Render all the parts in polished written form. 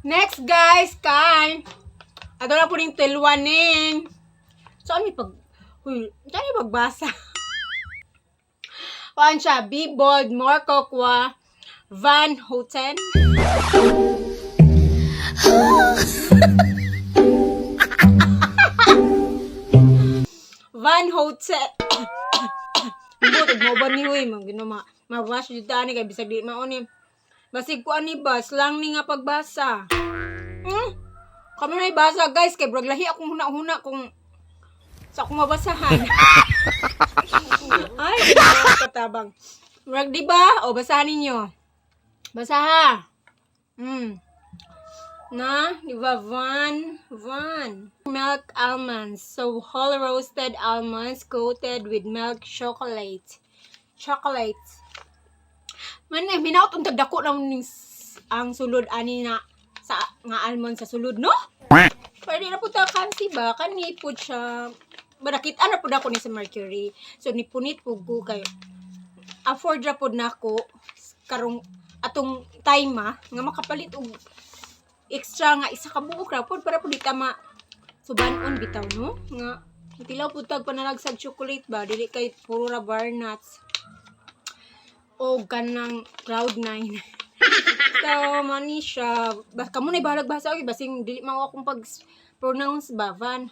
Next, guys, kay ato na po ning tilwaning. So, ano yung pag... Huy, saan yung pagbasa? Kuan siya, be bold, more cocoa, Van Houten. Van Houten. Buot, mo ba ni huy, mga ginoo ma-wash jud ta ani kay bisag di mao ni. Basig ko ani ba, slang ni nga pagbasa. Kami na ibasa, guys, kay brag lahi akong huna-huna kung sa akong mabasahan. Ay, ginoo, katabang. Murag di ba? O basahan ninyo. Basaha. Na, di ba? Van, Van. Milk almonds. So, whole roasted almonds coated with milk chocolate. Chocolate. Man, eh, minaot ang tagdako na ning ang sulod ani na sa nga almond sa sulod, no? Pwede na po ta kansi ba? Kani po siya. Barakit ana po na ako ni sa Mercury. So, nipunit po ko kay afford ra pod nako karong atong time ah, nga makapalit og extra nga isa ka buok ra pod para pud di ta ma suban-on bitaw, no, nga tilaw pud tag panalagsag chocolate ba, dili kay puro ra bar nuts o kanang cloud nine. So mani siya ba, kamo na bahalag basa oy, basing dili man akong pag pronounce ba. Van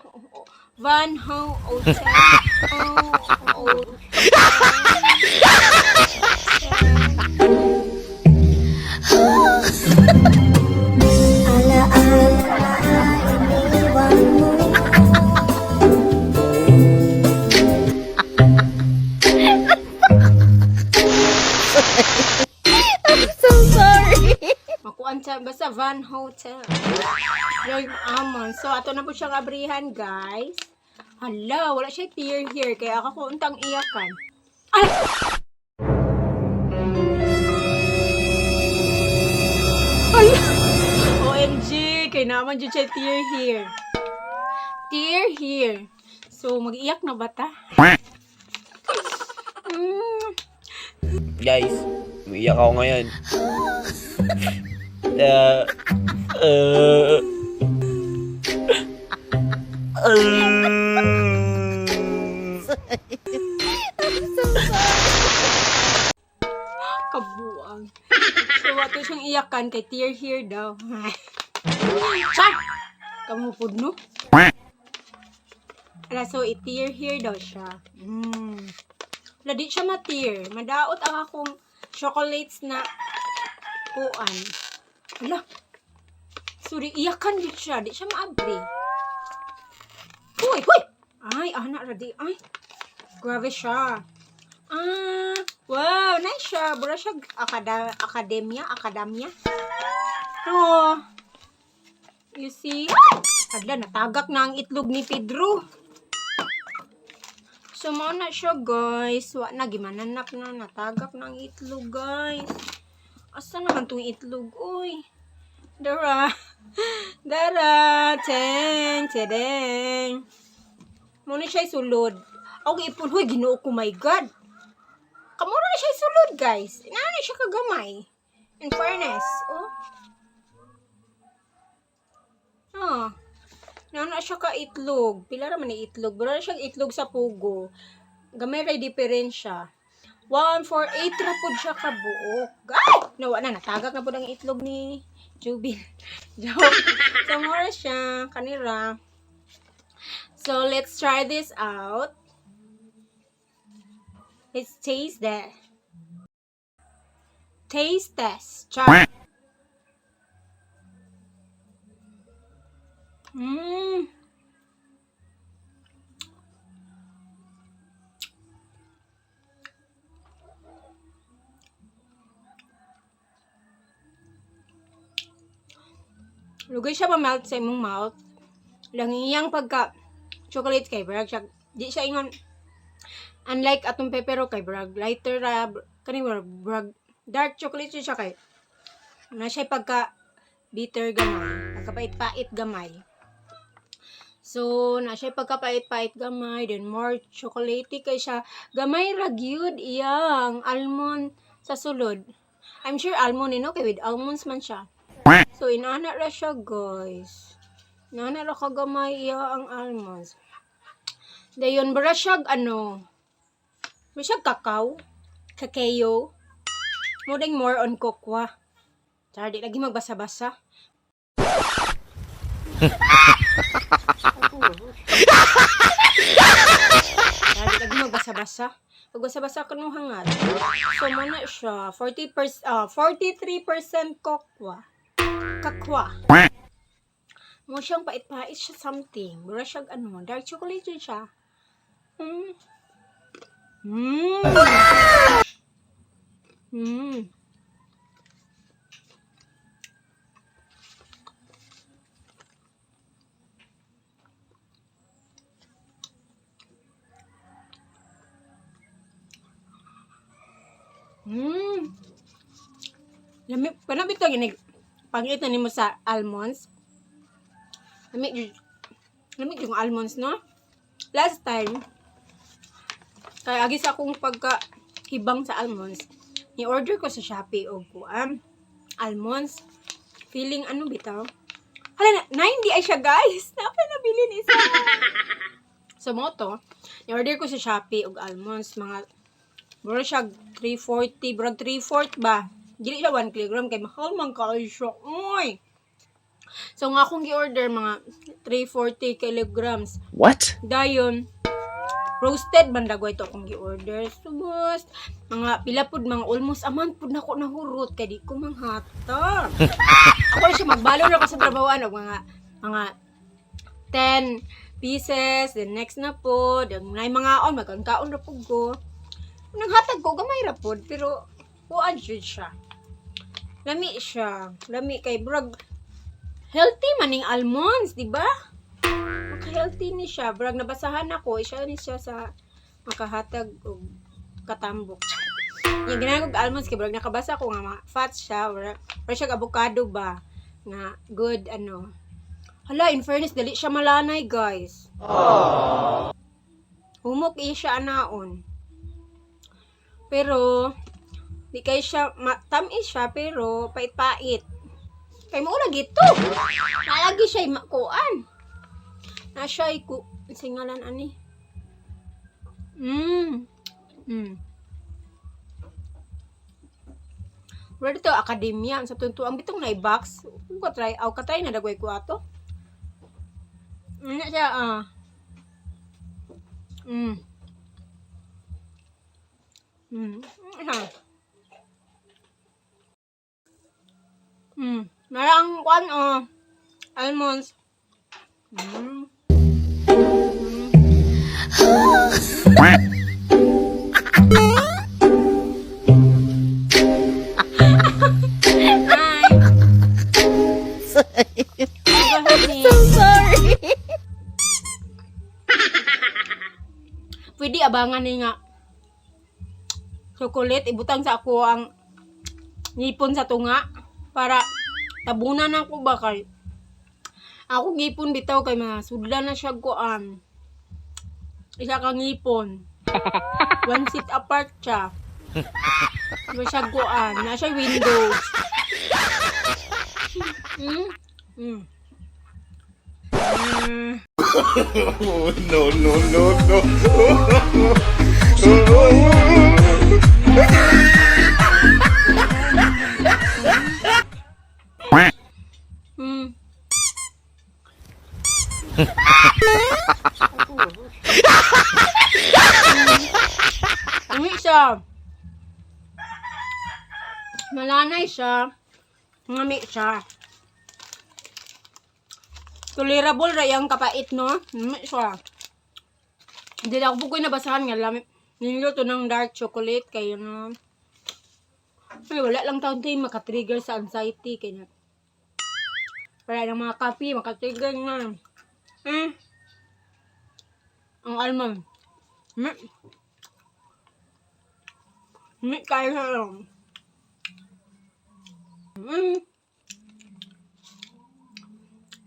Van Ho Hotel. Oh, Alaala na iniwan mo. So sorry. Makuan siya, basta Van Hotel. Yung almond. So, ato na po siyang abrihan, guys. Hala, wala siya tear here. Kaya ako untang iyakan. Ay! Hala! OMG! Kaya naman dyan siya tear here. Tear here. So, mag-iyak na ba ta? Guys, umiiyak ako ngayon. Kabuang. So, ato siyang iyakan kay tear here daw. Char! Kamupod, no? Ala, so, i-tear here daw siya. Ala, di siya ma-tear. Madaot ang akong chocolates na kuan. Ala. Sorry, iyakan di siya. Di siya maabri. Huy, huy! Ay, anak ra di. Ay, grabe siya. Ah, wow, nice siya. Bura siya akademya, akademya. Oh. You see? Adla, natagak na ang itlog ni Pedro. So, mao na siya, guys. Wa na, gimananap na. Natagak na ang itlog, guys. Asa naman tong itlog? Uy. Dara. Dara. Teng. Tedeng. Muna siya sulod. Ako ipon. Huy, ginoo ko, my God. Kamura na siya sulod, guys. Inana na siya kagamay. In fairness. Oh. Oh. Nana siya ka itlog. Pila ra man ni itlog. Bura na siyang itlog sa pugo. Gamay ra diferensya. 1, 4, 8 ra pud siya ka buok. Ay! Nawa na, natagak na pud ang itlog ni Jubin. Joke. So, mura siya. Kanira. So, let's try this out. Let's taste that. Taste test. Try. Lugay siya ma-melt sa imong mouth. Lang iyang pagka chocolate kay brag siya di siya ingon unlike atong pepero kay brag lighter ra kani brag, brag dark chocolate siya kay na siya pagka bitter gamay, pagkapait-pait gamay. So, na siya pagkapait-pait gamay, then more chocolatey kay siya. Gamay ra gyud iyang almond sa sulod. I'm sure almond eh, no? Kay with almonds man siya. So inana ra siya, guys. Inana ra kagamay iya ang almonds. Dayon bara siya ano. Bara siya kakao. Kakao. Mo ding more on cocoa. Char, di lagi magbasa-basa. Char, di lagi magbasa-basa. Pagbasa-basa ka nung hangat. So, mo na siya. 40%, 43% cocoa. Kakwa. Mo siyang pait-pait siya something. Mura siya ano, dark chocolate yun siya. Lami, kanang bitaw ginig pangit na nimo sa almonds. Lami jud. Lami yung almonds, no? Last time, kay agi sa akong pagka hibang sa almonds, ni-order ko sa Shopee og kuan almonds. Feeling ano bitaw? Hala na, 90 ay siya, guys. Napa nabili ni isa. So mo to, ni-order ko sa Shopee og almonds mga bro siya 340, bro 3/4 ba? Dili siya 1 kilogram kay mahal man kaayo siya. Oy. So nga akong gi-order mga 340 kilograms. What? Dayon roasted man dagway to akong gi-order. Subos mga pila pud, mga almost a month pud nako nahurot kay di ko manghata. Ako na siya magbalo ra ko sa trabahoan og mga 10 pieces, then next na po, then naay mga on magkaon ra pud ko. Nanghatag ko gamay ra pud pero kuan jud siya. Lami siya. Lami kay brag healthy maning almonds, di ba? Maka-healthy ni siya. Brag nabasahan ako, siya ni siya sa makahatag og katambok. Yung ginagog almonds kay brag nakabasa ko nga mga fats siya or siya avocado ba nga good ano. Hala, in fairness, dali siya malanay, guys. Humok iya siya anaon. Pero, di kay siya, tamis siya, pero pait-pait. Kay mo lagi to. Nalagi siya makuan. Na siya ku singalan ani. Wala dito akademya sa tuntuang bitong na box. Kung ka try, aw ka try na dagway ko ato. Ano siya ah. Ha. Marang kwan oh. Almonds. Hi. I'm so sorry. Pwede abangan ni nga chocolate ibutang sa ako ang ngipon sa tunga para tabunan ako ba kay ako ngipon bitaw kay mga sudlan na siya kuan isa ka ngipon one seat apart siya. Ba siya kuan na siya windows. Oh, no, no, no, no. Ano siya? Malanay siya. Ngami siya. Tolerable ra yung kapait, no? Ngami siya. Hindi na ako bukoy nabasahan nga. Lami. Niluto ng dark chocolate kayo, no? Ay, wala lang taon tayo makatrigger sa anxiety. Kaya na. Wala ng mga kape, makatrigger na. Eh. Ang almond. Kaya na lang.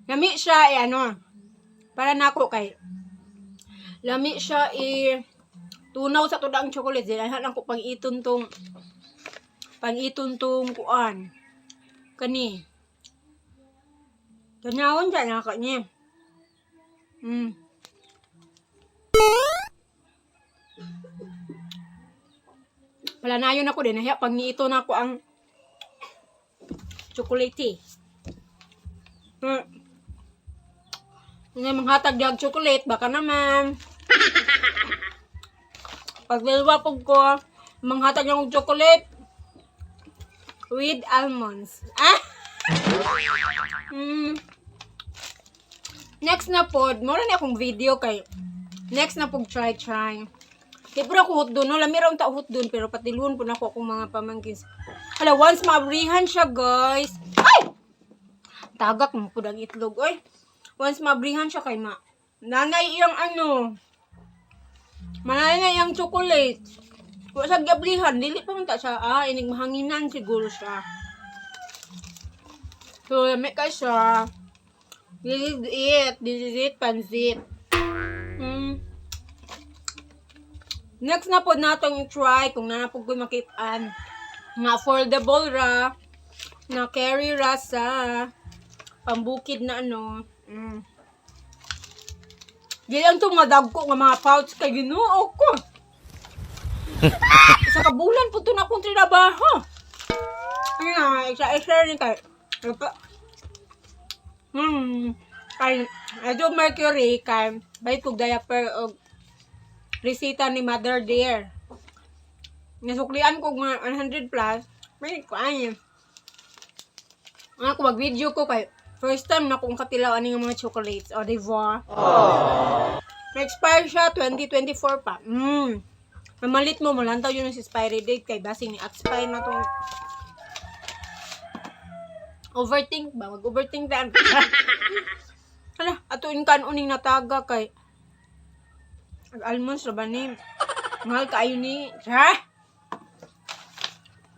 Lami siya, eh, ano. Para nako kay. Lami siya, eh, tunaw sa tudang chocolate. Diyan lang ko pang-iton tong kuan. Kani. Tanawon sa nako niya. Wala na yun ako din. Nahiya pag niito na ako ang chocolate. Hindi manghatag dag chocolate, baka naman. Pag dalawa po ko, manghatag ng chocolate with almonds. Ah! Next na pod, mura na akong video kay next na pog try try. Di po ako hotdon, no? Lami ra unta hotdon, pero patilon po na ako akong mga pamangkin. Hala, once maabrihan siya, guys. Ay! Tagak mo po ang itlog, oy. Once maabrihan siya kay ma. Nanay iyang ano. Manay na iyang chocolate. Wa sa gablihan, dili pa man ta siya. Ah, inig mahanginan siguro siya. So, lami ka siya. This is it. This is it, pansit. Next na po natong i-try kung na po ko makitaan nga affordable ra na carry ra sa pambukid na ano. Di lang to mga dagko nga mga pouch kay Ginoo ko. Isa ka bulan po to na akong trabaho. Ano na, isa-isa rin kay. Kay Edo Mercury kay bayad kog diaper og resita ni Mother Dear. Nasuklian ko mga 100 plus. May ko ay. Ako mag-video ko kay first time na kong katilaw ani nga mga chocolates o diba? Expire siya 2024 pa. Mamalit mo malantaw yun ang expiry date kay basing ni expire na tong overthink ba? Mag-overthink daan. Hala, atuin kan uning nataga kay ag almonds ra ba ni? Mahal kaayo ni. Ha?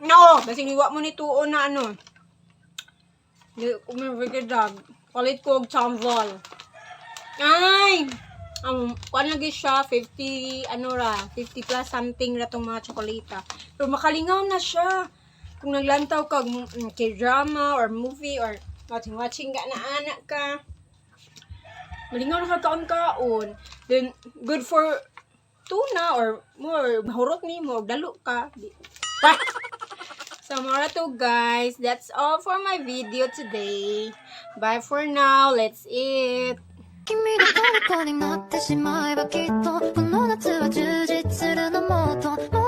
No, basing iwa mo ni tuon na ano. Di ko may dog. Palit ko og tambol. Ay! Kuan lagi siya, 50, ano ra, 50 plus something ra tong mga tsokolata. Pero makalingaw na siya. Kung naglantaw ka k-drama or movie or watching watching ka na anak ka. Malingaw na ka kaon-kaon. Then, good for tuna or more, mahurot nimo, or dalo ka. Bah! So, mora to, guys. That's all for my video today. Bye for now. Let's eat. 君の虜になってしまえばきっとこの夏は充実するのもっとも